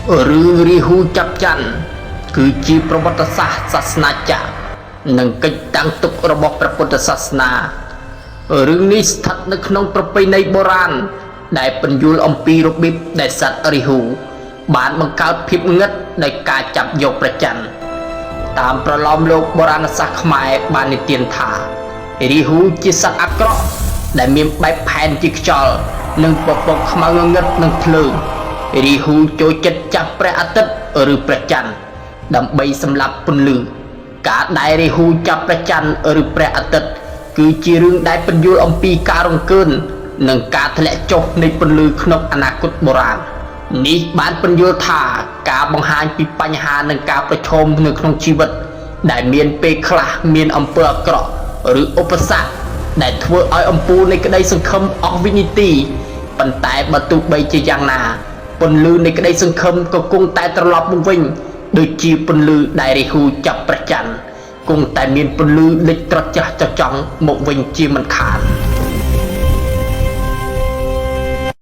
រឿងរាហូចាប់ច័ន្ទគឺជាប្រវត្តិសាស្ត្រសាសនាចក្រនិងកិច្ចតាំងទុករបស់ព្រះពុទ្ធសាសនារឿងនេះស្ថិតនៅក្នុងប្រពៃណីបុរាណដែលពន្យល់អំពីរបៀបដែលសត្វរាហូបានបង្កើតភាពងឹតដោយការចាប់យកព្រះច័ន្ទតាមប្រលោមលោកបុរាណសាស្ត្រខ្មែរបាននិទានថារាហូជាសត្វអាក្រក់ដែលមានបែបផែនជាខ្យល់និងពពកខ្មៅងងឹតនិងភ្លើង រាហូចូលចិត្តចាប់ព្រះអាទិត្យឬព្រះច័ន្ទដើម្បីសម្លាប់ពន្លឺការដែលរាហូចាប់ព្រះច័ន្ទឬព្រះអាទិត្យគឺជារឿងដែលពន្យល់អំពីការរង្គើននិងការធ្លាក់ចុះនៃពន្លឺក្នុងអនាគតបុរាណនេះបានពន្យល់ថាការបង្ហាញពីបញ្ហានិងការប្រឈមនៅក្នុងជីវិតដែលមានពេលខ្លះមានអំពើអាក្រក់ឬឧបសគ្គដែលធ្វើឲ្យអំពូលនៃក្តីសង្ឃឹមអស់វិនិតិប៉ុន្តែបើទោះបីជាយ៉ាងណា ពន្លឺនៃក្តីសង្ឃឹមក៏គង់តែត្រឡប់មកវិញដូចជាពន្លឺដែលរាហូចាប់ព្រះច័ន្ទគង់តែមានពន្លឺលេចត្រចះចចង់មកវិញជាមិនខាន។